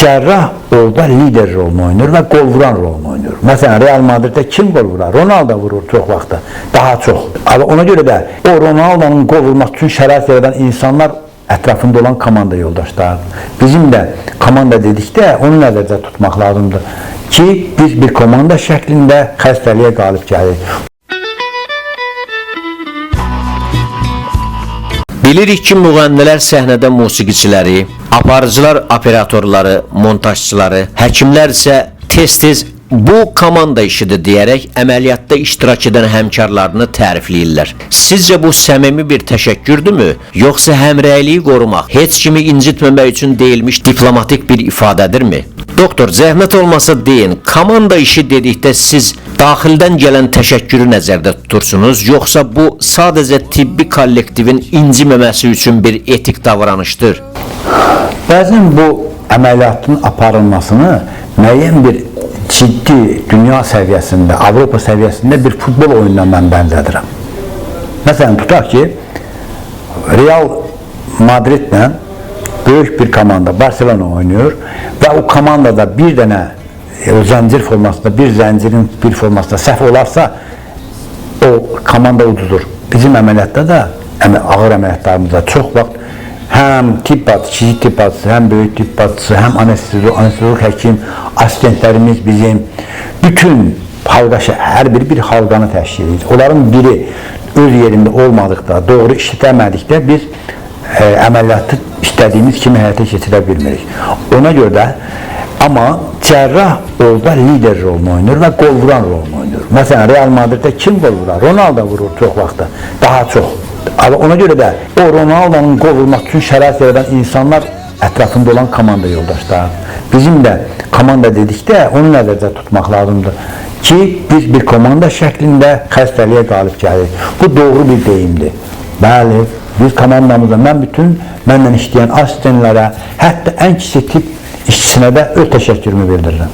Cərrah orada lider rolunu oynayır və qol vuran rolunu oynayır. Məsələn, Real Madriddə kim qol vurar? Ronaldo vurur çox vaxtda, daha çox. Amma ona görə də o Ronaldo'nun qol vurmaq üçün şərait yaradan insanlar ətrafında olan komanda yoldaşlarıdır. Bizim də komanda dedikdə onu nəzərdə tutmaq lazımdır ki, biz bir komanda şəklində xəstəliyə qalib gəlirik. Bilirik ki, müğənnilər səhnədə musiqiçiləri, aparıcılar operatorları, montajçıları, həkimlər isə tez-tez bu komanda işidir deyərək əməliyyatda iştirak edən həmkarlarını tərifləyirlər. Sizcə bu səmimi bir təşəkkürdürmü, yoxsa həmrəyliyi qorumaq, heç kimi incitməmək üçün deyilmiş diplomatik bir ifadədirmi? Doktor, zəhmət olmasa deyin, komanda işi dedikdə siz daxildən gələn təşəkkürü nəzərdə tutursunuz, yoxsa bu sadəcə tibbi kollektivin inciməməsi üçün bir etik davranışdır? Bəzən bu əməliyyatın aparılmasını müəyyən bir ciddi dünya səviyyəsində, Avropa səviyyəsində bir futbol oyununa mən bənzədirəm. Məsələn, tutaq ki, Real Madridlə böyük bir komanda Barcelona oynayır və o komandada bir dənə o zəncir formasında, bir zəncirin bir formasında səhv olarsa o komanda uduzur. Bizim əməliyyatda da, ağır əməliyyatlarımızda çox vaxt həm tibb bacısı, kiçik tibb bacısı, həm böyük tibb bacısı, həm anesteziolog həkim, asistentlərimiz bizim bütün halqa, hər biri bir halqanı təşkil edir. Onların biri öz yerində olmadıqda, doğru işlətəmədikdə biz əməliyyatı istədiyimiz kimi həyata keçirə bilmirik. Ona görə də amma cərrah orada lider rolunu oynayır və qol vuran rolunu oynayır. Məsələn, Real Madriddə kim qol vurar? Ronaldo vurur çox vaxtda, daha çox. Amma ona görə də o Ronaldo'nun qol vurmaq üçün şərait yaradan insanlar ətrafında olan komanda yoldaşlarıdır. Bizim də komanda dedikdə onu nəzərdə tutmaq lazımdır ki, biz bir komanda şəklində xəstəliyə qalib gəlirik. Bu doğru bir deyimdir. Bəli, biz komandamızda mən bütün mənlə işləyən asistentlərə, hətta ən kiçik tibb işçisinə də öz təşəkkürümü bildirirəm.